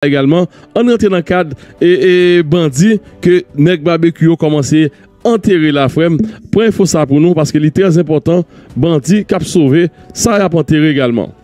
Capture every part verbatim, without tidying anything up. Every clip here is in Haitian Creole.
egalman. Ann rantre nan kad e, e bandi ke nèg Babekyou yo kòmanse antere la, frè m. Pran enfo sa pou nou, paske li trè enpòtan. Bandi k ap sove, sa y ap antere egalman.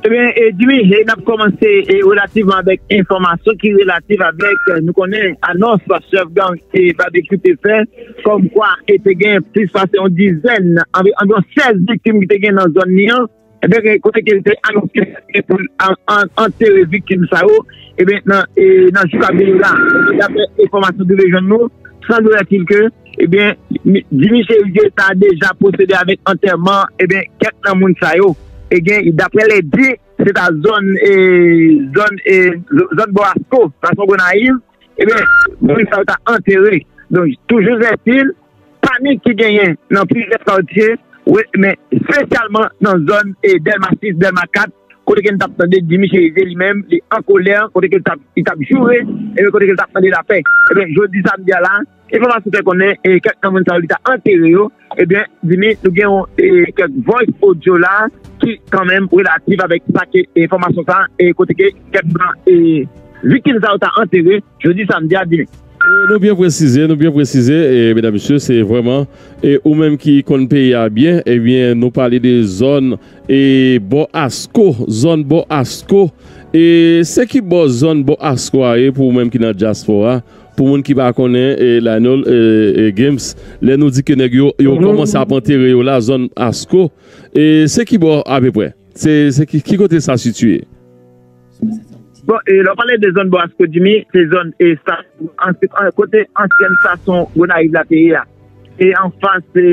Ebyen, e, Jimmy, e n ap kòmanse, e, relativman avèk enfòmasyon ki relativ avèk, e, nou konnen, anons chèf gang e Babekyou te fè, kòmkwa e te gen plis pase yon dizèn, anvi-, anviwon sèz viktim ki te gen nan zòn li an. Ebyen, kote ke l te anonse ke pou l an-, an-, antere viktim sa yo, ebyen, nan, e, nan jou k ap vini la. Daprè enfòmasyon ki rive jwenn nou, sanbletil ke, ebyen, mi-, Jimmy Chérizier ta deja pwosede avèk antèman, ebyen, kèk nan moun sa yo. Ebyen, daprè lè di, se ta zòn, e, zòn, e, zòn Bò Asko, Fason Gonayiv, ebyen, moun sa yo ta antere. Donk, toujou ètil, panik ki genyen nan plizyè katye, wi, men espesyalman nan zòn, e, Dèlma sis, Dèlma kat, kote ke n t ap tande Jimmy Chérizier li menm, li an kolè, kote ke l t ap, li t ap joure, ebyen, kote ke l t ap mande lapè. Ebyen, jodi samdi a la, enfòmasyon fè konnen, e, kèk nan moun sa yo, li ta antere yo. Ebyen, Jimmy, nou gen yon, e, kèk voice audio la ki kanmenm relatif avèk sa ke enfòmasyon sa, e, kote ke kèk nan, e, viktim sa yo ta antere jodi samdi a, Jimmy. E, nou byen presize, nou byen presize, e, medam, mesye, se vrèman, e, ou menm ki konn peyi a byen, ebyen, nou pale de zòn, e, Bò Asko, zòn Bò Asko. E se ki bò zòn Bò Asko a ye pou ou menm ki nan dyaspora, pou moun ki pa konnen, e, Lionel, e, e, Games, lè nou di ke nèg yo, yo kòmanse ap antere yo la, zòn Asko, e se ki bò apeprè? Se, se ki, ki kote sa sitiye? Bon, e lè w pale de zòn Bò Asko, Jimmy, se zòn, e, sa, an, an, kote ansyèn estasyon Gonayiv la te ye a. E anfas, e,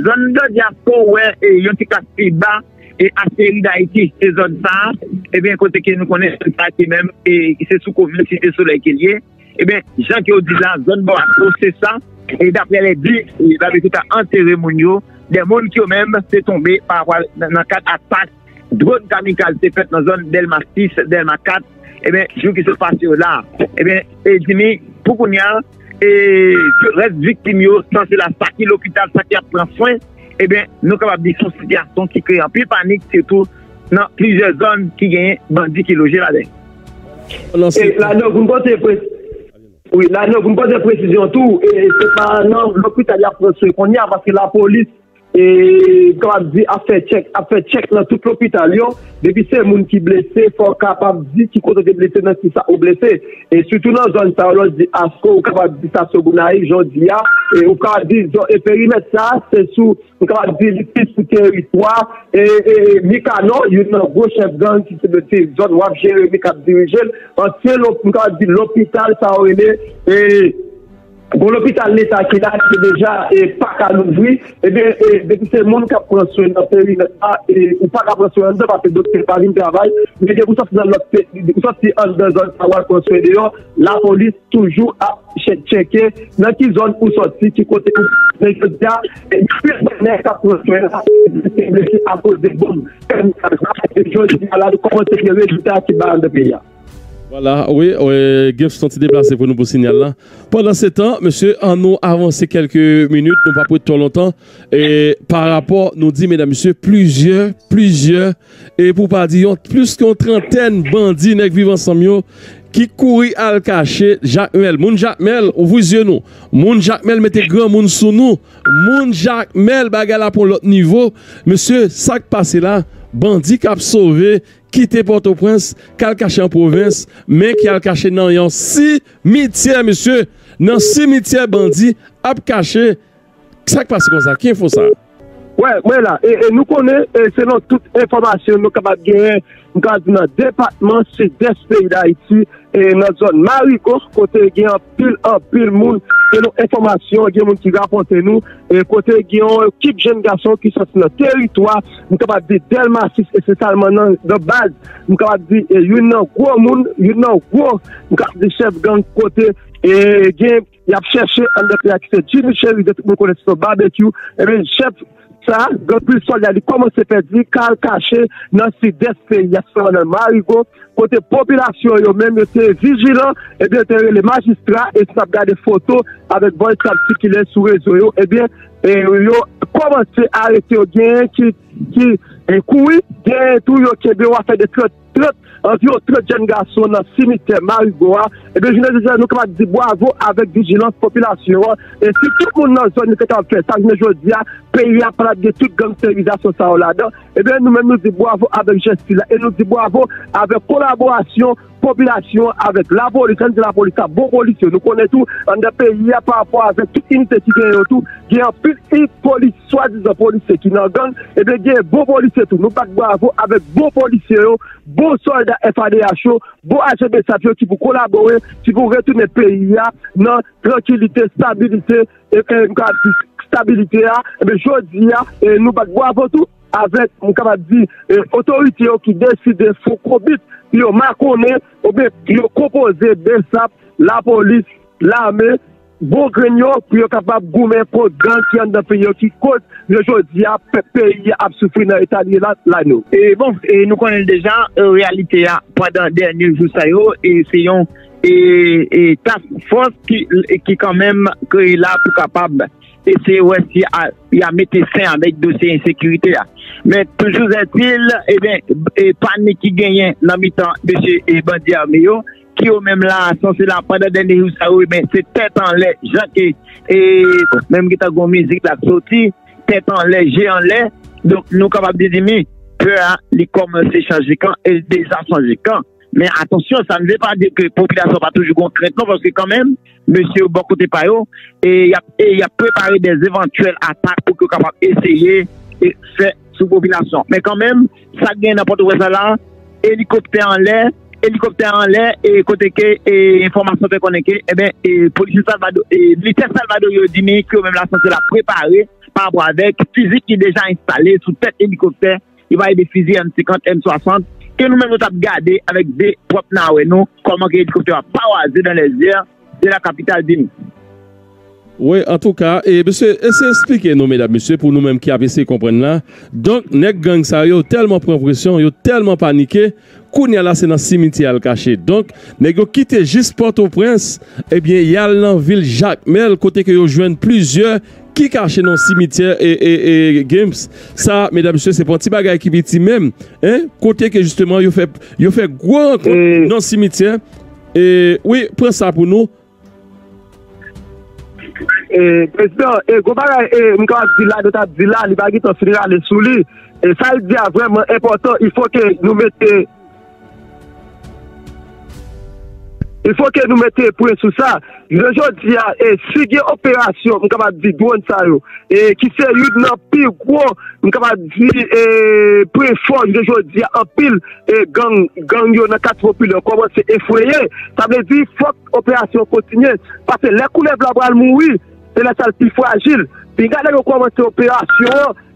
zòn Dòdyasko, ou wè, e, yon ti klas pi ba, e, Asteri Dayiti, se zòn sa a. Ebyen, kote ke nou konnen zòn sa a ki menm, e, se sou komin Site Solèy ke l ye. Ebyen, jan ke yo di la, zòn Bò Asko, se sa. E daprè lè di, e, Babekyou ta antere moun yo, de moun ki yo menm te tonbe pa rapò nan, nan kad atak dwòn kamikaz te fèt nan zòn Dèlma sis, Dèlma kat, ebyen, jou ki sot pase yo la. Ebyen, e Jimmy, pou kounye a, e rès viktim yo, sa se la, sa ki lopital, sa ki ap pran swen, ebyen, nou kapab di se yon sitiyasyon ki kreye anpil panik, sitou nan plizyè zòn ki genyen bandi ki loje ladan. E ladan, pou n pote pre-, wi, ladan, pou n pote presizyon tou, e se pa nan lopital y ap pran swen kounye a, paske lapolis, e, m kapab di, ap fè tchèk, ap fè tchèk nan tout lopital yo. Depi se moun ki blese, fò w kapab di ki kote w te blese, nan ki sa ou blese. E sitou nan zòn sa yo, lè w di Asko, ou kapab di sa sou Gonayiv, jodi a. E ou kapab di zòn, e perimèt sa, se sou, m kapab di li plis sou teritwa, e, e, Mikanò, youn nan gwo chèf gang ki se mete zòn w ap jere, li k ap dirije l. Ansyen, lo-, m kapab di lopital, sa yo rele, e, Gon lopital leta ki la, ki deja, e, pa ka louvri. Ebyen, e, depi se moun k ap pran swen nan perimèt la, e, ou pa ka pran swen anndan paske doktè pa vin travay. Men depi w sòti nan lòt pe-, ou sòti anndan zòn sa, w al pran swen deyò, lapolis toujou ap chè-, tcheke nan ki zòn ou sòti, ki kote ou. Men jodi a, e, gen plizyè nèg k ap pran swen la, ki blese akoz de bonm. E jodi a la, nou kòmanse gen rezilta ki bay anndan peyi a. Vwala, wi, wi, Gims, yon ti deplase pou nou pou sinyal la. Pandan se tan, mesye, an nou avanse kèlke minit, nou p ap ret twò lontan. E pa rapò, nou di, medam, mesye, plizyè, plizyè, e pou pa di yon, plis ke yon trantèn bandi, nèg Viv Ansanm yo, ki kouri al kache Jakmèl. Moun Jakmèl, ouvri zye nou. Moun Jakmèl mete granmoun sou nou. Moun Jakmèl, bagay la pran lòt nivo. Mesye, sa k pase la, bandi k ap sove, kite Pòtoprens, k al kache an pwovens, men ki al kache nan yon simityè, mesye. Nan simityè bandi ap kache. Sa k pase konsa? Ki enfo sa? Wè, mwen la. E, e nou konnen, e selon tout enfòmasyon nou kapab genyen, m ka di nan depatman Sidès peyi Dayiti, e nan zòn Marigo, kote gen anpil, anpil moun, selon enfòmasyon, gen moun ki rapòte nou, e kote gen yon ekip jèn gason ki sòti nan teritwa, m kapab di Dèlma sis espesyalman nan, nan baz, m kapab di, e youn nan gwo moun, youn nan gwo, m kapab di chèf gang kote, e gen, y ap chèche anndan peyi a ki se Jimmy Chérizier, tout moun konnen se Babekyou, ebyen chèf sa, gang plis sòlda li kòmanse pèdi, k al kache nan sidès peyi a, sèlman nan Marigo, kote popilasyon yo menm yo te vijilan, ebyen yo te rele majistra, e si n ap gade foto avèk voice k ap sikile sou rezo yo, ebyen, e yo kòmanse arete yo, genyen ki, ki, e kouri, genyen tou yo kenbe yo, afè de trant trant, anviwon trant jèn gason nan simitè Marigo a. Ebyen, jounen jodi a, nou kapab di bwavo avèk vijilans popilasyon an. E si tout moun nan zòn yo te kapab fè sa, jounen jodi a, peyi a pa t ap gen tout gangsterizasyon sa yo ladan. Ebyen, nou menm, nou di bwavo avèk jès sila. E nou di bwavo avèk kolaborasyon popilasyon an avèk lapolis. Ann di lapolis la, bon polisye. Nou konnen tou, anndan peyi a, parapò avèk tout inite ki genyen yo tou, gen anpil i-, polis, swadizan polisye ki nan gang. Ebyen, gen bon polisye tou. Nou bat bwavo avèk bon polisye yo, bon sòlda F A D H yo, bon ajan BSAP yo ki pou kolabore, ki pou retounen peyi a nan trankilite, stabilite, e, e, m ka di stabilite a. Ebyen, jodi a, e, nou bat bwavo tou avèk, m kapab di, e, otorite yo ki deside fè konbit pou yo makonnen oubyen pou yo konpoze BSAP, lapolis, lame, bon grenn yo pou yo kapab goumen kont gang ki anndan peyi yo ki koz jounen jodi a pèp peyi a ap soufri nan eta li ye la, Lano. E bon, e nou konnen l deja, e, reyalite a pandan dènye jou sa yo, e se yon, e, e task force ki, ki kanmenm kreye la pou kapab eseye wè si a, y a mete fen avèk dosye ensekirite a. Men toujou ètil, ebyen, e panik ki genyen nan mitan mesye e bandi ame yo, ki yo menm la, sanse la, pandan dènye jou sa yo, ebyen, se tèt anlè, jan ke, e, menm gentan gon mizik la soti, tèt anlè, je anlè. Donk, nou kapab di, di mi, pè a, li kòmanse chanje kan, e l deja chanje kan. Men atansyon, sa n vle pa di ke popilasyon pa toujou gon krent non, paske kanmenm, mesye yo bò kote pa yo, e y ap, e y ap prepare de evantyèl atak pou ke yo kapab eseye e fè sou popilasyon. Men kanmenm, sa k genyen nan Pòtoprens la la, elikoptè anlè, elikoptè anlè, e kote ke, e enfòmasyon fè konnen ke, ebyen, e polisye Salvador, e militè Salvador yo di ni ke yo menm la sanse la prepare pa rapò avèk fizi ki deja enstale sou tèt elikoptè, yo pale de fizi M senkant, M swasant, ke nou menm nou t ap gade avèk de pwòp nawè nou, kòman ke elikoptè a pawaze dans les airs de la capitale Dili. Wi, antouka, e mesye, eseye esplike nou, medam, mesye, pou nou menm ki ap eseye konprann la. Donk, nèg gang sa yo tèlman pran presyon, yo tèlman panike, kounye a la se nan simityè al kache. Donk, nèg yo kite jis Pòtoprens, ebyen, y al nan vil Jakmèl, kote ke yo jwenn plizyè ki kache nan simityè e, e, e Games. Sa, medam, mesye, se pa yon ti bagay ki piti menm, en, kote ke jisteman yo fè, yo fè gwo rankont nan simityè. E, wi, pran sa pou nou. E, prezidan, e, gwo bagay, e, m kapab di la, nou t ap di la, li pa gentan fin rale sou li. E, sa l di a vrèman enpòtan, il faut que nou mete, il faut que nou mete pwen sou sa. Jounen jodi a, e, si gen operasyon, m kapab di dwòn sa yo, e, ki se youn nan pi gwo, m kapab di, e, pwen fò, jounen jodi a, anpil, e, gang, gang yo nan katye popilè yo kòmanse efreye. Sa vle di, fòk operasyon kontinye. Paske lè koulèv la pral mouri, se lè sa l pi frajil. Pinga nèg yo kòmanse operasyon an,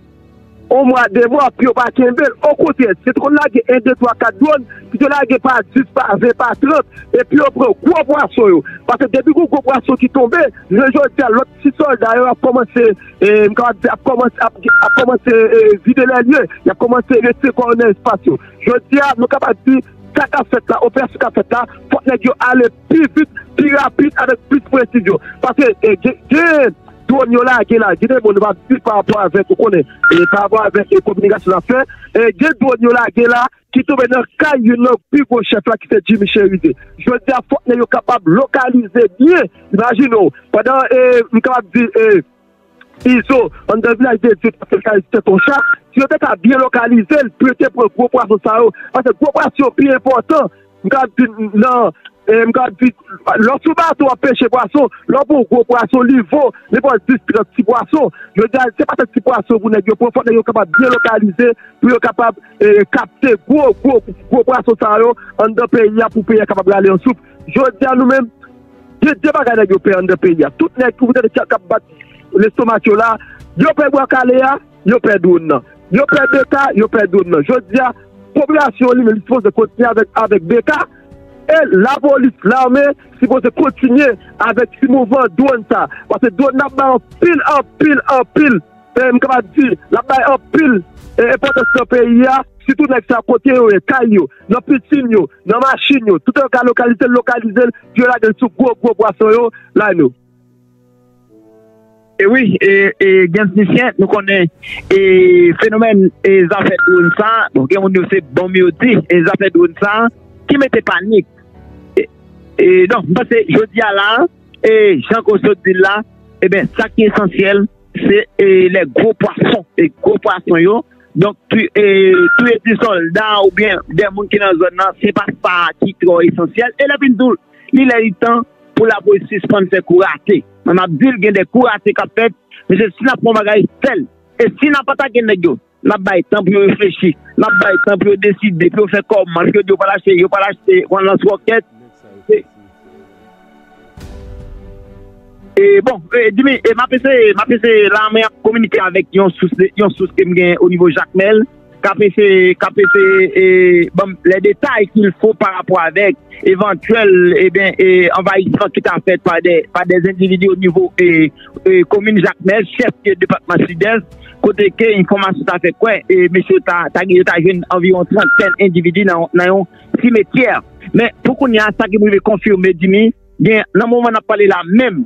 yon mwa, de mwa, pou yo pa kenbe l. Okontrè, si yo te konn lage en, de, twa, kat dwòn, si yo lage pa dis, pa ven, pa trant, epi yo pran gwo pwason yo. Paske depi gon gwo pwason ki tonbe, jounen jodi a, lòt ti sòlda yo ap kòmanse, e, m kapab di, ap kòmanse, ap, ap kòmanse, e, vide lè lye, y ap kòmanse retire kò yo nan espas yo. Jodi a, nou kapab di, sa k ap fèt la, operasyon k ap fèt la, fòk nèg yo ale pi vit, pi rapid, avèk plis presizyon. Paske, e, gen, gen dwòn yo lage la, gen de moun, nou pa di pa rapò avèk, ou konnen, e, pa rapò avèk, e, kominikasyon n ap fè, e, gen dwòn yo lage la, ki tonbe nan kay youn nan pi gwo chèf la, ki se Jimmy Chérizier. Jodi a, fòk nèg yo kapab lokalize byen. Imajine w, pandan, e, m kapab di, e, Izo, anndan vilaj de Dye, paske l ka reziste ton cha, si yo te ka byen lokalize l, pou yo te pran gwo pwason sa yo, paske gwo pwason yo pi enpòtan, m ka di nan, e, m ka di, lè w sou bato w ap peche pwason, lè w pran yon gwo pwason, li vo nenpòt dis, trant ti pwason. Jodi a, se pa sèl ti pwason pou nèg yo pran, fòk nèg yo kapab byen lokalize, pou yo kapab, e, kapte gwo, gwo, gwo pwason sa yo anndan peyi a, pou peyi a kapab rale an souf. Jodi a, nou menm, gen de bagay nèg yo pè anndan peyi a. Tout nèg ki ou tande k ap bat lestomak yo la, yo pè bwa kale a, yo pè dwòn nan. Yo pè beka, yo pè dwòn nan. Jodi a, popilasyon an li menm, li sipoze kontinye avèk, avèk beka, e lapolis, lame, sipoze kontinye avèk ti mouvman dwòn sa. Paske dwòn nan ap bay anpil, anpil, anpil, e, m kapab di, l ap bay anpil, e, enpòtans nan peyi a, sitou nèg sa kote yo ye, kay yo, nan pisin yo, nan machin yo, tout an ka lokalize l, lokalize l, pou yo lage l sou gwo, gwo pwason yo, Lano. E wi, e, e, gen misye, nou konnen, e, fenomèn, e, zafè dwòn sa, bon, gen moun yo se bonm yo di, e, zafè dwòn sa, ki mete panik. E, e, non, m panse, jodi a la, e, jan ke w sot di l la, e ben, sa ki esansyèl, se, e, lè gwo pwason, e, gwo pwason yo, donk, tou, e, touye ti sòlda oubyen de moun ki nan zòn nan, se pa sa ki twò esansyèl. E lè vin tou, li lè li tan pou lapolis sispann fè kou rate. Men m ap di l, gen de kou rate k ap fèt, men se si n ap fè yon bagay, fè l. E si n ap atake nèg yo, n ap bay tan pou yo reflechi, n ap bay tan pou yo deside, pou yo fè kòman, pou yo di yo pral achte, yo pral achte yon lans wòkèt. E, e bon, e, Jimmy, e, m ap eseye, m ap eseye la, mwen ap kominike avèk yon sous, yon sous ke m gen o nivo Jakmèl, k ap eseye, k ap eseye, e, ban m les détails qu'il faut par rapport avec éventuel, e ben, e, anvayisman ki ta fèt pa de, pa de endividi o nivo, e, e, komin Jakmèl, chèf de depatman Sidès, kote ke enfòmasyon ta fè kwè, e, mesye ta, ta, yo ta jwenn anviwon trantèn endividi nan, nan yon simetyè. Men, pou kounye a, sa ki m rive konfime, Jimmy, gen, nan moman n ap pale la menm,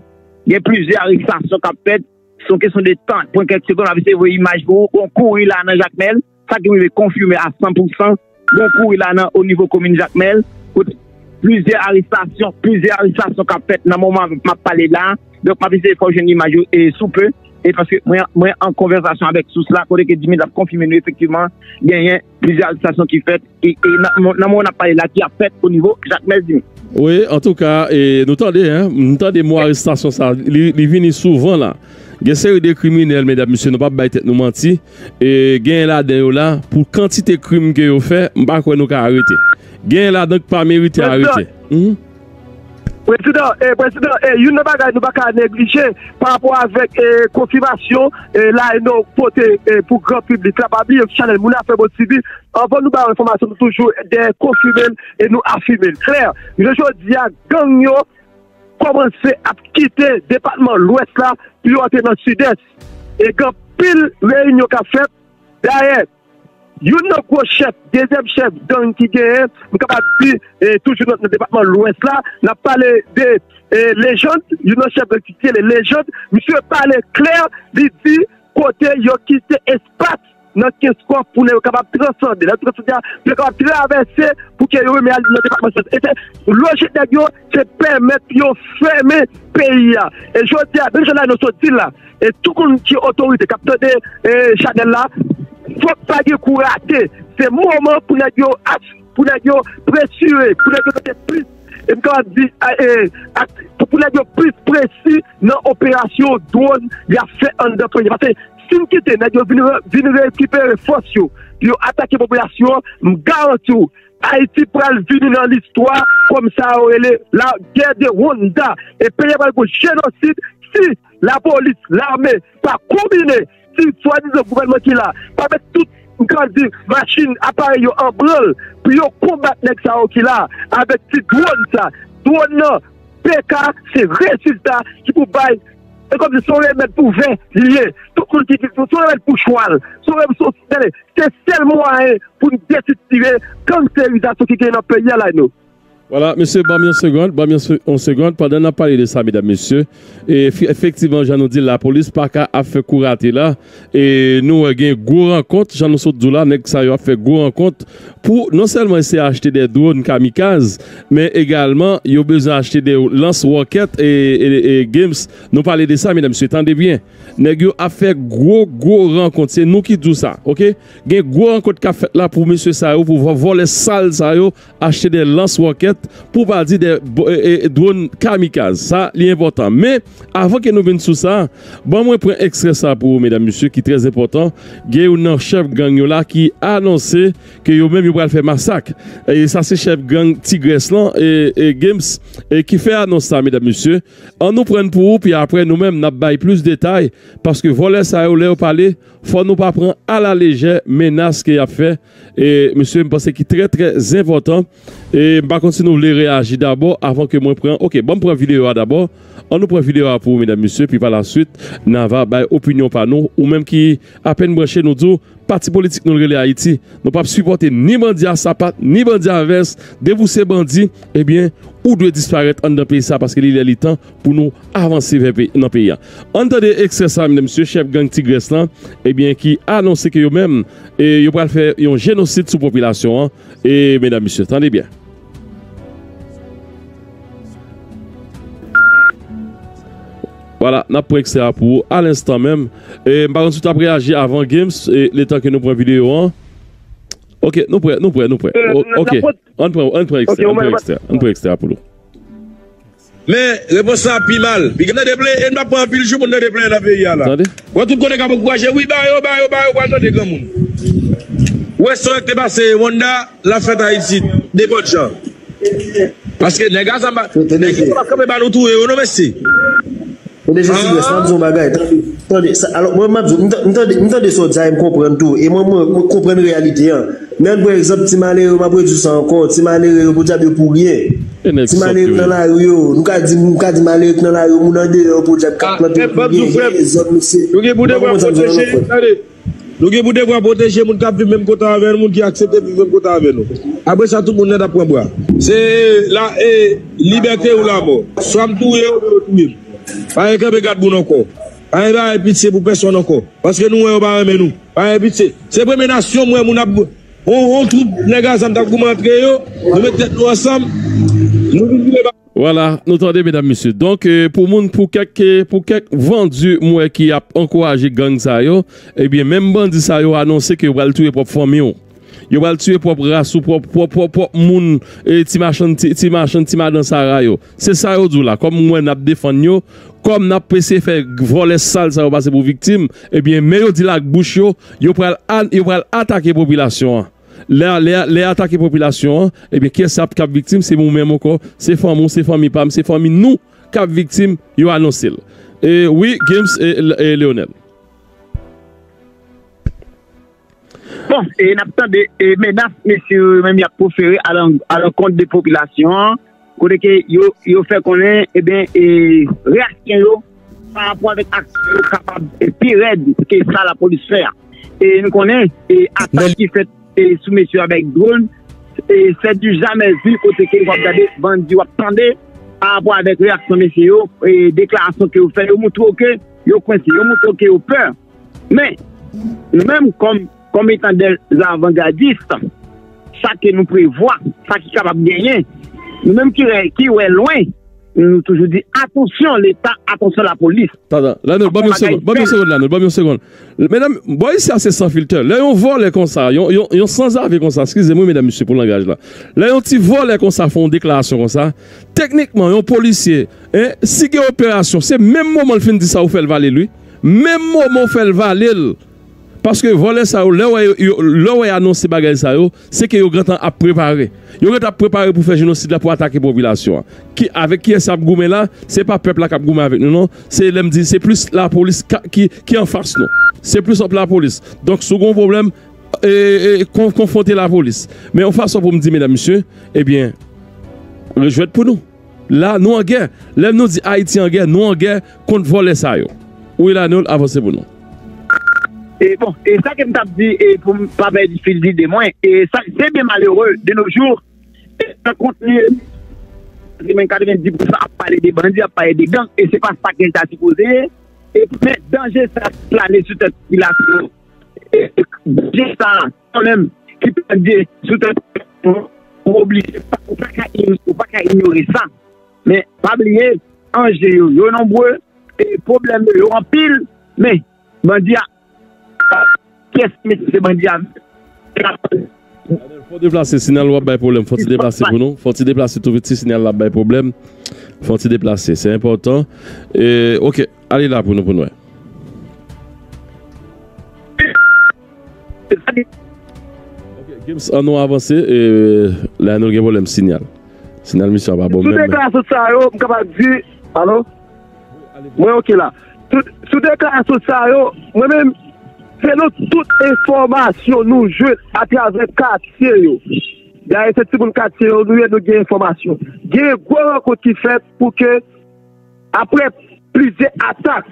gen plizyè arestasyon k ap fèt, se yon kesyon de tan. Pran kèk segonn, m ap eseye voye imaj pou ou, yon kouri la nan Jakmèl, sa ki rive konfime a san pou san, gen yon kouri la nan o nivo komin Jakmèl, kote plizyè arestasyon, plizyè arestasyon k ap fèt nan moman m ap pale la. Donk, m ap eseye fè w jwenn imaj yo, e, sou pe, e paske mwen, mwen an konvèsasyon avèk sous la, kote ke Jimmy ap konfime nou efektivman, genyen plizyè arestasyon ki fèt, e, e nan, nan moman n ap pale la, ki ap fèt o nivo Jakmèl Jimmy. Wi, antouka, e, nou tande, en, nou tande mo arestasyon sa, li, li vini souvan la. Gen seri de kriminèl, medam, mesye, nou p ap bay tèt nou manti, e, genyen ladan yo la, pou kantite krim ke yo fè, m pa kwè nou ka arete. Genyen ladan ki pa merite arete. Mhm. Prezidan, e, prezidan, e, youn nan bagay nou pa ka neglije pa rapò avèk, e, konfimasyon, e, la, e, nou pote, e, pou gran piblik la, pa bliye chanèl Moun Afè Bon T V, anvan nou ba yo enfòmasyon, nou toujou dèyè konfime l e nou afime l. Klè, jounen jodi a, gang yo kòmanse ap kite depatman Lwès la pou yo antre nan Sidès. E gen anpil reyinyon k ap fèt. Dayè, youn nan gwo chèf, dezyèm chèf gang ki genyen, m kapab di, e, toujou nan, nan depatman Lwès la, n ap pale de, e, Lejand, youn nan chèf gang ki rele Lejand, misye pale klè, li di kote yo kite espas nan kenz kòf pou nèg yo kapab transande. Lè yo transande a, pou yo kapab travèse, pou ke yo rive al nan depatman Sidès. E se lojik nèg yo, se pèmèt yo fèmen peyi a. E jodi a, menm jan la nou sot di la, e tout moun ki otorite k ap tande, e, chanèl la, fòk pa gen kou rate. Se moman pou nèg yo ach-, pou nèg yo presire, pou nèg yo mete plis, e m kapab di, a, e, ak, pou, pou nèg yo plis presi nan operasyon dwòn y ap fè anndan peyi a. Paske si n kite nèg yo vin re-, vin rekipere fòs yo, pou yo atake popilasyon an, m garanti w, Ayiti pral vini nan listwa kòm sa yo rele la guerre de Rwanda. E peyi a pral gon jenosid si lapolis, lame pa konbine, si swadizan gouvènman ki la pa met tout, m ka di, machin, aparèy yo an branl pou yo konbat nèg sa yo ki la avèk ti dwòn sa. Dwòn nan, P K, se rezilta ki pou bay, e kòmsi se yon remèd pou vè li ye. Tout moun ki di se yon remèd pou chwal. Se yon remèd, se yon, tande, se sèl mwayen pou n destriktire gangsterizasyon ki genyen nan peyi a la, nou. Vwala, mesye, ban m yon segonn, ban m yon se-, yon segonn, pandan n ap pale de sa, medam, mesye, e efi-, efektivman, jan nou di l, lapolis pa ka ap fè kou rate la, e nou wè gen gwo rankont, jan nou sot di w la, nèg sa yo ap fè gwo rankont pou non sèlman eseye achte de dwòn kamikaz, men egalman, yo bezwen achte de lans wòkèt e, e, e games. Nou pale de sa, medam, mesye, tande byen. Nèg yo ap fè gwo, gwo rankont. Se nou ki di w sa, oke? Gen gwo rankont k ap fèt la pou mesye sa yo, pou vò-, vòlè sal sa yo, achte de lans wòkèt, pou pa di de bo-, e, e, dwòn kamikaz. Sa, li enpòtan. Men, avan ke nou vin sou sa, ban mwen pran ekstrè sa pou ou, medam, mesye, ki trè enpòtan. Gen youn nan chèf gang yo la ki anonse ke yo menm yo pral fè masak. E sa se chèf gang Tigrès lan, e, e Games, e ki fè anons sa, medam, mesye. An nou pran pou ou, pi apre nou menm n ap bay plis detay, paske vòlè sa yo, lè yo pale, fò nou pa pran alalejè menas ke y ap fè. E, mesye, m panse ki trè, trè enpòtan. E m pa konn si Nou vle reyaji dabò avan ke mwen pran. Ok, ban m pran videyo a dabò. An nou pran videyo a pou ou, medam, mesye, pi pa la swit, n a va bay opinyon pa nou. Ou menm ki apèn branche, nou di w, pati politik nou rele Ayiti. Nou p ap sipòte ni bandi a sapat, ni bandi a vès. Depi w se bandi, ebyen, ou dwe disparèt anndan peyi sa, paske li lè li tan pou nou avanse vè pe-, nan peyi a. Ann tande ekstrè sa, medam, mesye, chèf gang Tigrès lan, ebyen, ki anonse ke yo menm, e, yo pral fè yon jenosid sou popilasyon an. E, medam, mesye, tande byen. Vwala, n ap pran ekstrè a pou ou alenstan menm. E, m pa konn si w t ap reyaji avan Games, e, letan ke nou pran videyo an. Ok, nou prè, nou prè, nou prè. O, ok. Ann pran, ann pran ekstrè, ann pran ekstrè, ann pran ekstrè a pou nou. Men, repons sa pi mal. Pi tande ple, e n pa pran anpil jou pou n tande ple nan peyi a la. Tande. Wè tout kote k ap ankouraje, wi, ba yo, ba yo, ba yo, pral tande granmoun. Ou wè sa k te pase Wanda, l ap fèt Ayiti, nenpòt jan. Paske nèg a sa pa, nèg yo pa kanpe ba nou touye yo, non, mesye. Tande, Jezi Kris, m ap di yon bagay. Tande, tande, sa, alò, mwen, m ap di, m ta-, m tande, m tande sa w di a, e m konprann tou. E mwen, mwen, mwen konprann reyalite an. Men ann pran egzanp, ti malere, m ap redi sa ankò, ti malere yo, podyab, yo pou ryen. Ti malere k nan lari yo, nou ka di, nou ka di malere k nan lari yo, moun andeyò, podyab, k ap plante pou ryen, gen dezòd, mesye. Nou gen pou devwa pwoteje, tande. Nou gen pou devwa pwoteje moun k ap viv menm kote avè nou, moun ki aksepte viv menm kote avè nou. Apre sa, tout moun nèt ap pran bra. Se la, e, libète ou lanmò. Swa m touye yo, oubyen yo touye m. Pa gen kanpe gad moun ankò. Pa gen bagay pitye pou pèsonn ankò. Paske nou wè yo pa renmen nou. Pa gen pitye. Se premye nasyon m wè moun ap, on, on twoup nèg a zam t ap goumen antre yo. Nou met tèt nou ansanm. Nou vin vire ba Vwala, nou tande, medam, mesye. Donk, e, pou moun, pou kèk, e, pou kèk vandi, m wè ki ap ankouraje gang sa yo, ebyen, menm bandi sa yo anonse ke yo pral touye pwòp fanmi w. Yo pral touye pwòp ras ou, pwòp, pwòp, pwòp, pwòp moun, e, ti machann, ti, ti machann, ti madan Sara yo. Se sa yo di w la. Kòm m wè n ap defann yo, kòm n ap eseye fè vòlè sal sa yo pase pou viktim, ebyen, men yo di l ak bouch yo, yo pral an-, yo pral atake popilasyon an. Lè, lè, lè atake popilasyon an, ebyen, kiyès k ap viktim? Se ou menm ankò, se fanmi w, se fanmi pa m, se fanmi nou k ap viktim, yo anonse l. E wi, Games e, e Leonel. Bon, e n ap tande, e, menas mesye yo menm y ap pwofere alan-, alankont de popilasyon an, kote ke yo, yo fè konnen, ebyen, e, reyaksyon yo pa rapò avèk aksyon yo kapab, e, pi rèd ke sa lapolis fè a. E nou konnen, e, atak ki fèt, e, sou mesye yo avèk dwòn, e, se du jamais vu kote ke w ap gade bandi, w ap tande, pa rapò avèk reyaksyon mesye yo, e, deklarasyon ke yo fè, yo montre w ke yo kwense, yo montre w ke yo pè. Men, nou menm, kòm, kòm etan dè zavangadis, sa ke nou prevwa, sa ki kapab genyen, nou menm ki wè, ki wè lwen, nou toujou di, atansyon Leta, atansyon lapolis. Tann, tann, Lanel, ban m yon segonn, ban m yon segonn, Lanel, ban m yon segonn. Medam, bò isi a se san filtè. Lè yon vòlè konsa, yon, yon, yon sanzave konsa, eskize m wi, medam, mesye, pou langaj la. Lè yon ti vòlè konsa fè yon deklarasyon konsa, teknikman, yon polisye, en, si gen operasyon, se menm moman l fin di sa, ou fè l vale l wi. Menm moman ou fè l vale l. Paske vòlè sa yo, lè w wè yo, yo, lè w wè y anonse bagay sa yo, se ke yo gentan ap prepare. Yo gentan ap prepare pou fè jenosid la, pou atake popilasyon an. Ki, avèk kiyès y ap goumen la? Se pa pèp la k ap goumen avèk nou, non. Se lè m di, se plis lapolis ka, ki, ki anfas nou. Se plis ant lapolis. Donk, si w gen yon pwoblèm, e, e, kon-, konfwonte lapolis. Men yon fason pou m di, medam, mesye, ebyen, rejwèt pou nou. La, nou an gè. Lè nou di Ayiti an gè, nou an gè kont vòlè sa yo. Wi, Lanel, avanse pou nou. E bon, e sa ke m t ap di, e pou m pa pèdi fil dide mwen, e sa, se byen malere, de nos jours, e nan kontni, se menm katrevenndis pousan ap pale de bandi, ap pale de gang, e se pa sa ke l ta sipoze ye. E, men danje sa plane sou tèt popilasyon. E, danje sa, kanmenm, ki plane sou tèt popilasyon, ou oblije, ou pa ka, ou pa ka inyore sa. Men, pa bliye, anje yo, yo nonbre, e pwoblèm yo, yo anpil, men, bandi a, kiyès ki mete se bandi a? Fò w deplase, sinyal w ap bay pwoblèm. Fò w ti deplase pou nou. Fò w ti deplase tou vit si sinyal la ap bay pwoblèm. Fò w ti deplase, se enpòtan. E, ok, ale la pou nou, pou nou wè. Ok, Games, an nou avanse, e, la nou gen pwoblèm sinyal. Sinyal misyon an pa bon menm. Sou deklarasyon sa yo, m kapab di, alo? Mwen oke la. Sou, sou deklarasyon sa yo, mwen menm, selon tout enfòmasyon nou jwenn atravè katye yo, Dayè, se timoun katye yo nou ye, nou gen enfòmasyon. Gen gwo rankont ki fèt pou ke, apre plizyè atak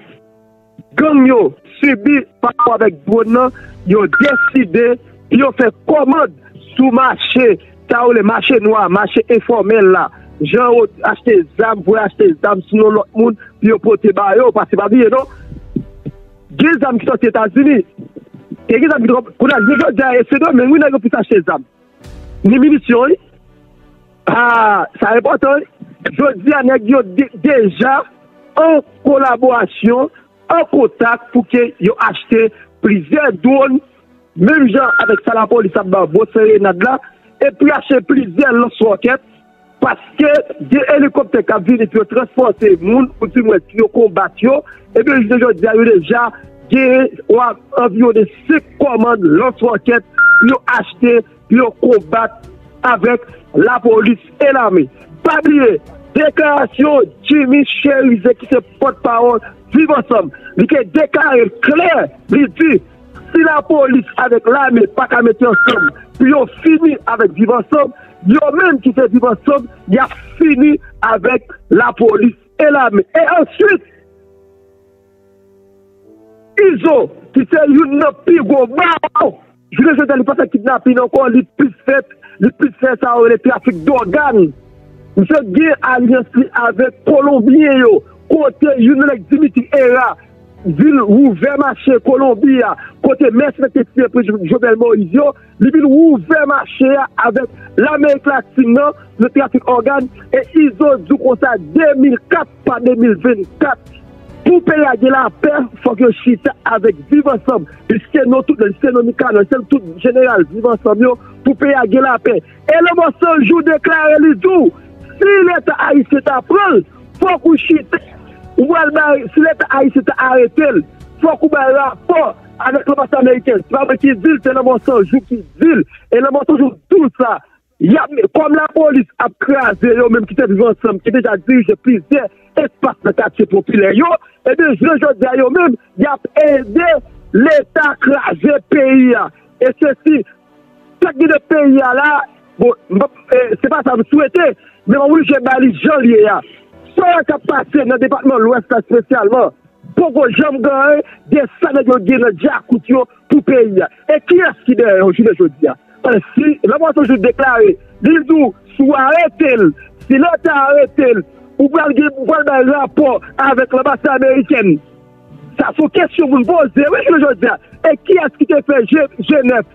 gang yo sibi pa rapò avèk dwòn nan, yo deside pou yo fè kòmand sou mache, sa yo rele mache nwa, mache enfòmèl la. Jan yo achte zam, voye achte zam sou non lòt moun, pou yo pote ba yo, paske pa bliye non. Gen zam ki soti Etazini. E gen zam ki, kounye a, jodi a, e Sendomeng, wi, nèg yo plis achte zam. Ni minisyon, wi. Ah, sa enpòtan, wi. Jodi a, nèg yo de- deja an kolaborasyon, an kontak pou ke yo achte plizyè dwòn, menm jan avèk sa lapolis ap ba Bon Sen Renad la, epi achte plizyè lans wòkèt, paske gen elikoptè k ap vini pou yo transpòte moun, ou di mwen pou yo konbat yo, ebyen, jounen jodi a, yo deja gen anviwon de senk kòmand lans wòkèt pou yo achte pou yo konbat avèk lapolis e lame. Pa bliye, deklarasyon Jimmy Chérizier ki se pòtpawòl Viv Ansanm, li te deklare klè, li di, si lapolis avèk lame pa ka mete ansanm pou yo fini avèk Viv Ansanm, yo menm ki se Viv Ansanm, y ap fini avèk lapolis e lame. E answit, Izo, ki se youn nan pi gwo bawo, jounen jodi a, li pa fè kidnapin ankò, li plis fè, li plis fè sa yo rele trafik dògàn. Misye gen alyans li avèk Kolonbyen yo, kote youn nan nèg Dimitri Herrera vin ouvè mache Kolonbi a, kote mèsenè te tiye prezidan Jovenel Moïse yo, li vin ouvè mache a avèk Lamerik Latin nan, nan trafik ògàn, e Izo di w konsa, de mil kat pa de mil vennkat, pou peyi a gen lapè, fòk yo chita avèk Viv Ansanm, li site non tout, li site non Mikanò, li site tout jeneral Viv Ansanm yo, pou peyi a gen lapè. E Lanmò San Jou deklare, li di w, si Leta ayisyen ta pran l, fòk ou chita, ou pral bay, si Leta ayisyen ta arete l, fòk ou bay rapò avèk lanbasad ameriken. Se pa mwen ki di l, se Lanmò San Jou ki di l. E Lanmò San Jou di w sa. Y ap, kòm lapolis ap kraze yo menm ki te Viv Ansanm, ki deja dirije plizyè espas nan katye popilè yo, ebyen, jounen jodi a, yo menm, y ap ede Leta kraze peyi a. E sesi, sa k gen nan peyi a la, bon, m p ap, e, se pa sa m swete, men m oblije ba li jan l ye a. Sa k ap pase nan depatman Lwès la espesyalman, poko janm gen anyen de sa nèg yo gen nan djakout yo pou peyi a. E kiyès ki dèyè yo jounen jodi a? Paske si Lanmò San Jou deklare, li di w, si w arete l, si Leta arete l, ou pral gen, ou pral bay rapò avèk lanbasad amerikèn. Sa se yon kesyon pou n poze, wi, jounen jodi a. E kiyès ki te fè G-, G nèf?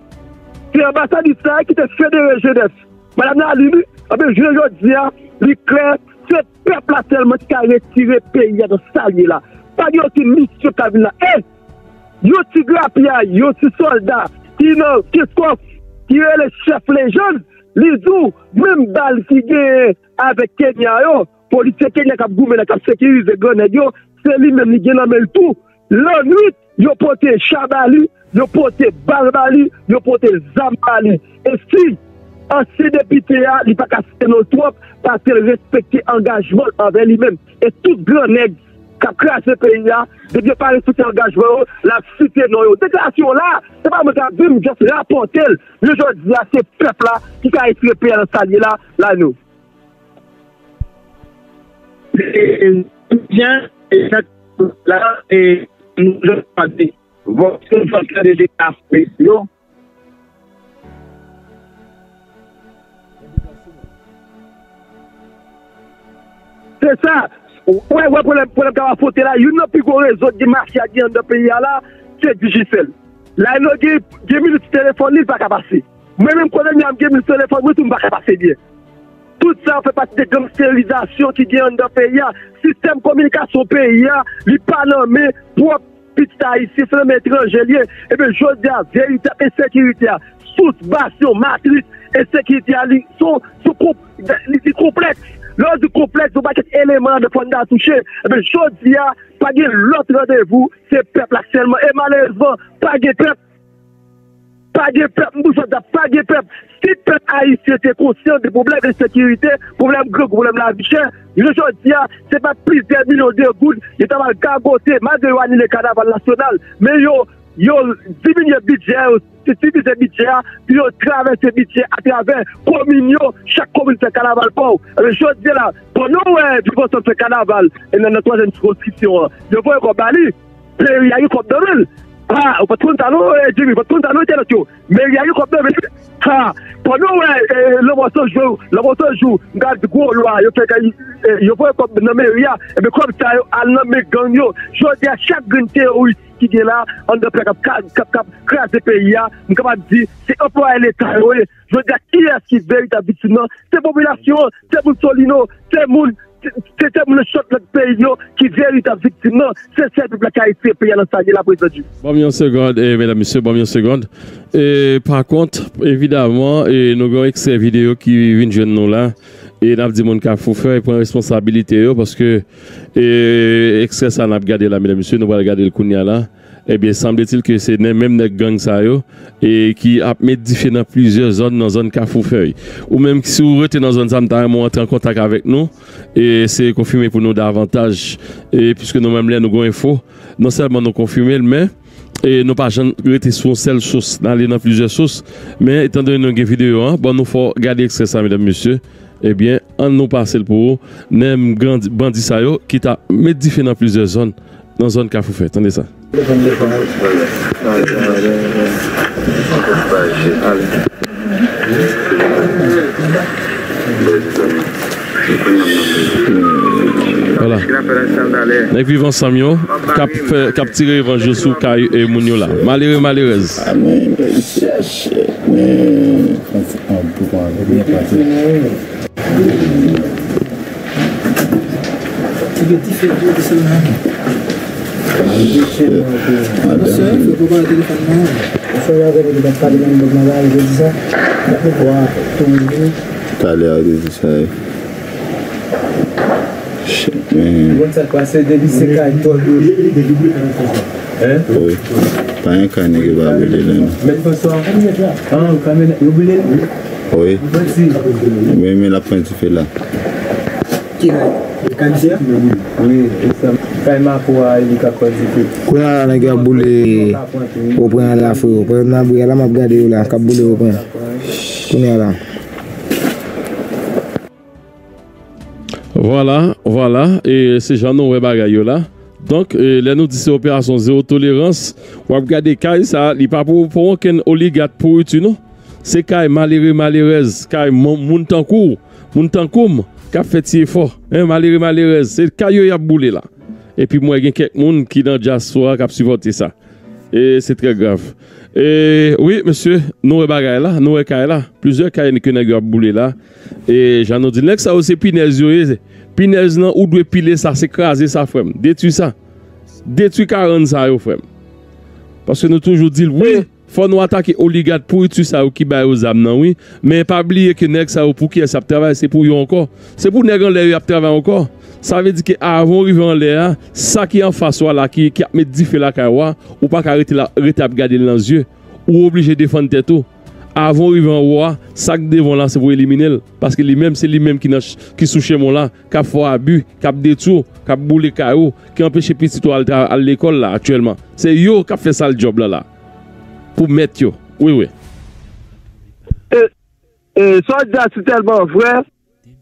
Se anbasadris la ki te federe G nèf. Madanm nan li, li, anben, jounen jodi a, li klè, se pèp la sèlman ki ka retire peyi a nan sa l ye la. Pa gen okenn misyon k ka vin la. E yon ti grapyay, yon ti sòlda ki nan Kenskòf, ki rele chèf lejann, li di w, menm bal ki genyen avèk Kenya yo, polisye Kenya k ap goumen la, k ap sekirize grannèg yo, se li menm li gen nan men l tou. Lannwit, yo pote cha ba li, yo pote bal ba li, yo pote zam ba li. E si ansyen depite a, li pa ka site non l twòp, paske l respekte angajman l anvè li menm. E tout grannèg k ap kraze peyi a, depi yo pa respekte angajman yo, l ap site non yo. Deklarasyon la, se pa mwen k ap di, m just rapòte l. Men jodi a, se pèp la ki ka retire peyi a nan sa l ye la, la nou. E, e, jan, e, jan la, e, nou, jan sa di, vòt, vòt la de, de Afrik yo. Se sa. Ou wè, wè pwoblèm, pwoblèm k ap afwonte la, youn nan pi gwo rezo de mafya ki anndan peyi a la, se Digicel. La, nou gen, gen minit sou telefòn li, li pa ka pase. Mwen menm, kounye a m gen minit sou telefòn mwen tou, m pa ka pase byen. Tout sa yo fè pati de gangsterizasyon ki gen anndan peyi a. Sistèm kominikasyon peyi a, li pa nan men pwòp pitit ayisyen, se nan men etranje l ye. Ebyen, jodi a, veritab ensekirite a, sous, basyon, matris ensekirite a, li, se yon, se yon konp-, li, li konplèks. Lè w di konplèks, yon pakèt eleman ladan fò n ta touche. Ebyen, jodi a, pa gen lòt randevou, se pèp la sèlman. E malerezman, pa gen pèp. Pa gen pèp, m toujou ap di sa, pa gen pèp. Si pèp ayisyen te konsyan de pwoblèm ensekirite, pwoblèm grangou, pwoblèm lavi chè, jounen jodi a, se pa plizyè milyon de goud yo ta pral gagote, malgre yo anile kanaval nasyonal, men yo yo diminye bidjè yo, divize bidjè a, pou yo travèse bidjè atravè komin yo, chak komin fè kanaval pa w. Ebyen, jodi a la, pandan w wè Viv Ansanm fè kanaval, e nan, nan twazyèm sikonskripsyon an, yo voye kòb ba li, meri a gen kòb nan men l. Ha, ou pa t konn sa non, eh, Jimmy, ou pa t konn sa non, entènot yo. Meri a gen kòb nan men l. Ha, pandan w wè, eh, Lanmò San Jou, Lanmò San Jou, m ka di gwo lwa, yo fè kay, eh, yo voye kòb nan meri a, ebyen kòb sa yo al nan men gang yo. Jodi a, chak grenn teworis ki gen la, anndan pè k ap, k ap, k ap kraze peyi a, m kapab di, se anplwaye Leta yo ye. Jodi a, kiyès ki veritab viktim nan? Se popilasyon an, se moun Solino, se moun, se, se, se moun nan chòt lòt peyi yo ki veritab viktim nan. Se sèl pèp la k ap retire peyi a nan sa l ye la prezan. Ban m yon segond, e, medam, mesye, ban m yon segond. E, pa kont, evidaman, e, nou gen yon ekstrè videyo ki vin jwenn nou la. E n ap di moun Kafou Fèy pran responsabilite yo, paske, e, ekstrè sa n ap gade la, medam, mesye, nou pral gade l kounye a la. Ebyen, sanble-t-il ke se nè-, menm nèg gang sa yo, e ki ap met dife nan plizyè zòn, nan zòn Kafou Fèy. Ou menm, si w rete nan zòn sa, m ta renmen w antre an kontak avèk nou, e se konfime pou nou davantaj, e piske nou menm lè nou gen enfo, non sèlman nou konfime l, men, e nou pa janm rete sou yon sèl sous, n ale nan plizyè sous, men etandone nou gen videyo an, bon, nou fè w gade ekstrè sa, medam, mesye. Ebyen, ann nou pase l pou ou. Menm grandi, bandi sa yo ki ta met dife nan plizyè zòn, nan zòn Kafou Fèy. Tande sa. Vwala. Nèg Viv Ansanm yo k ap fè, k ap tire revanj yo sou kay, e, moun yo la. Malere, malerèz. Amen. Chèche. Men, an tou pran avèk mwen pati. Madan, talè a te di sa. Shit, man. Bon, sa k pase depi se kay twòp yo. Wi. Pa gen kay nèg yo pa boule la, non. Mèt Franswa? An, kay yo boule l? Wi. Mwen di. Wi, men l ap pran dife la. Ki kay? Kay misye a? Wi, e sa. Kay Mako a, li ka pran dife. Kounye a la, nèg yo ap boule. Ou pran la, frè. Ou pran nan bri a la, m ap gade yo la, k ap boule, ou pran. Kounye a la. Vwala, vwala, e se jan nou wè bagay yo la. Donk, e, lè nou di se operasyon zewo tolerans, w ap gade kay sa, li pa pou, pou okenn oligat pouriti, non. Se kay malere, malerèz, kay moun, moun tankou w, moun tankou m, k ap fè ti efò. Hein, malere, malerèz, se kay yo y ap boule la. Epi m wè gen kèk moun ki nan dyaspora k ap sipòte sa. E se trè grav. E wi, mesye, nou wè bagay la, nou wè kay la. Plizyè kay ke nèg yo ap boule la. E jan nou di, nèg sa yo se pinèz yo ye. Pinèz lan, ou dwe pile sa, se kraze sa, frè m. Detwi sa. Detwi karann sa yo, frè m. Paske nou toujou di l, wi, fò nou atake oligat pouriti sa yo ki ba yo zam nan, wi. Men pa bliye ke nèg sa yo pou kiyès y ap travay, se pou yo ankò. Se pou nèg anlè yo y ap travay ankò. Sa vle di ke avan w rive anlè a, sa ki anfas ou a la, ki, ki ap met dife lakay ou a, ou pa ka rete la, rete ap gade l nan zye. Ou oblije defann tèt ou. Avan w rive anwo a, sa k devan w la, se pou w elimine l. Paske li menm, se li menm ki nan ch-, ki sou chemen w la, k ap fè w abi, k ap detwi w, k ap boule kay ou, ki anpeche pitit ou al tra-, al lekòl la aktyèlman. Se yo k ap fè sal djòb la la. Pou mèt yo. Wi, wi. E, e, sa w di a si tèlman vrè.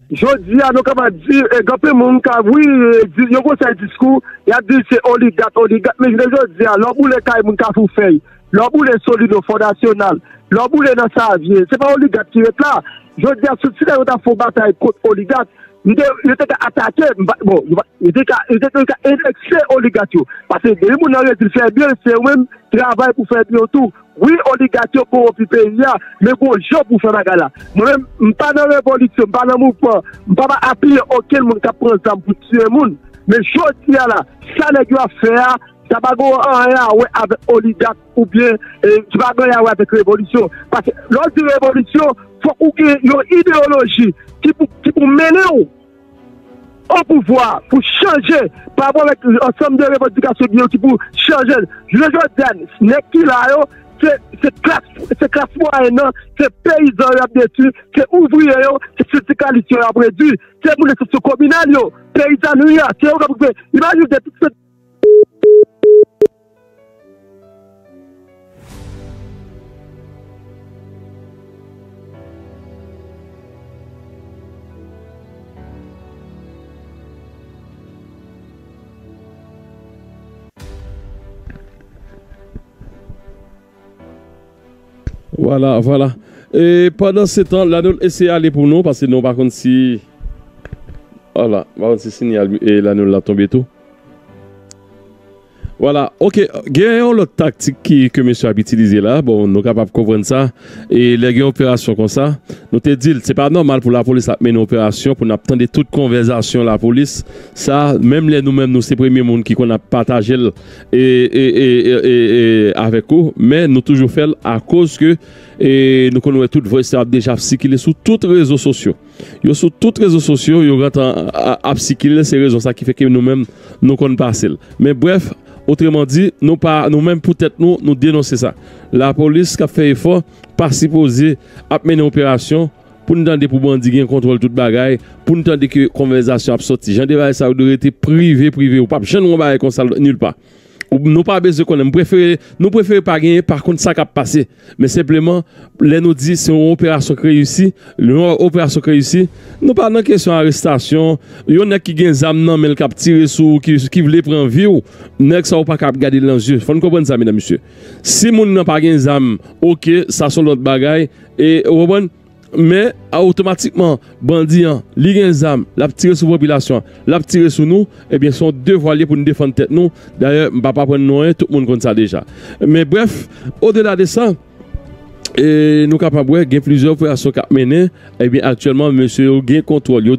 Jodi a, nou kapab di, e, gen anpil moun ka, wi, e, di, yo gon sèl diskou, y ap di se oligat, oligat, men jounen jodi a, lè w boule kay moun Kafou Fèy, lè w boule Solino, Fò Nasyonal, lè w boule nan Savyen, se pa oligat ki ret la. Jodi a, si, si yo ta fè yon batay kont oligat, m te, yo te ka atake, m pa, bon, yo pa, yo te ka, yo te, yo te ka enekse oligat yo. Paske depi moun nan redi l fè byen, se ou menm, travay pou fè byen w tou. Wi, oligat yo kowonpi peyi a, men gon jan pou fè bagay la. Mwen menm, m pa nan revolisyon, m pa nan mouvman, m pa, pa apiye okenn moun k ap pran zam pou tiye moun. Men jodi a la, sa nèg yo ap fè a, sa pa gon anyen a wè avèk oligat oubyen, e, sa pa gen anyen a wè avèk revolisyon. Paske lè w di revolisyon, fòk ou gen yon ideyoloji ki pou, ki pou mennen w o pouvwa pou chanje pa rapò avèk ansanm de revandikasyon ki yo ki pou chanje l. Jounen jodi a, nèg ki la yo, se, se klas, se klas mwayèn nan, se peyizan yo y ap detwi, se ouvriye yo, se sendikalis yo y ap redwi, se moun nan seksyon kominal yo, peyizanri a, se yo k ap rive. Imajine w gen tout se Vwala, vwala. E pandan se tan, Lanol eseye ale pou nou, paske nou pa konn si, vwala, pa konn si sinyal e Lanol la tonbe tou. Vwala, ok. Gen yon lòt taktik ki, ke mesye ap itilize la. Bon, nou kapab konprann sa. E lè gen operasyon konsa, nou te di l, se pa nòmal pou lapolis ap mennen operasyon pou n ap tande tout konvèzasyon lapolis. Sa, menm lè nou menm, nou se premye moun ki konn ap pataje l e, e, e, e, e, e avèk ou, men nou toujou fè l akoz ke e nou konn wè tout voice yo ap deja ap sikile sou tout rezo sosyo. Yo sou tout rezo sosyo, yo gentan a- ap sikile, se rezon sa ki fè ke nou menm, nou konn pase l. Men brèf, otreman di, nou pa, nou menm pou tèt nou, nou denonse sa. Lapolis k ap fè efò, pa sipoze ap mennen operasyon pou n tande pou bandi gen kontwòl tout bagay, pou n tande ke konvèzasyon ap sòti. Jan de bagay sa yo dwe rete prive, prive. Ou p ap janm wè yon bagay konsa nil pa. Ou- Nou pa bezwen konnen. M prefere, nou prefere pa genyen, pa konn sa k ap pase. Men senpleman, lè nou di se yon operasyon k reyisi, lè yon operasyon k reyisi, nou pa nan kesyon arestasyon. Yon nèg ki gen zam nan men l k ap tire sou ou, ki, ki vle pran vi w, nèg sa ou pa ka ap gade l nan zye. Fò n konprann sa, medam, mesye. Si moun nan pa gen zam, ok, sa se yon lòt bagay. E, ou konprann? Men, a, otomatikman, bandi an, li gen zam, l ap tire sou popilasyon an, l ap tire sou nou, ebyen, se yon devwa li ye pou n defann tèt nou. Dayè, m p ap aprann nou anyen, tout moun konn sa deja. Men brèf, odela de sa, e, nou kapab wè, gen plizyè operasyon k ap mennen, ebyen, aktyèlman, mesye yo gen kontwòl, yo,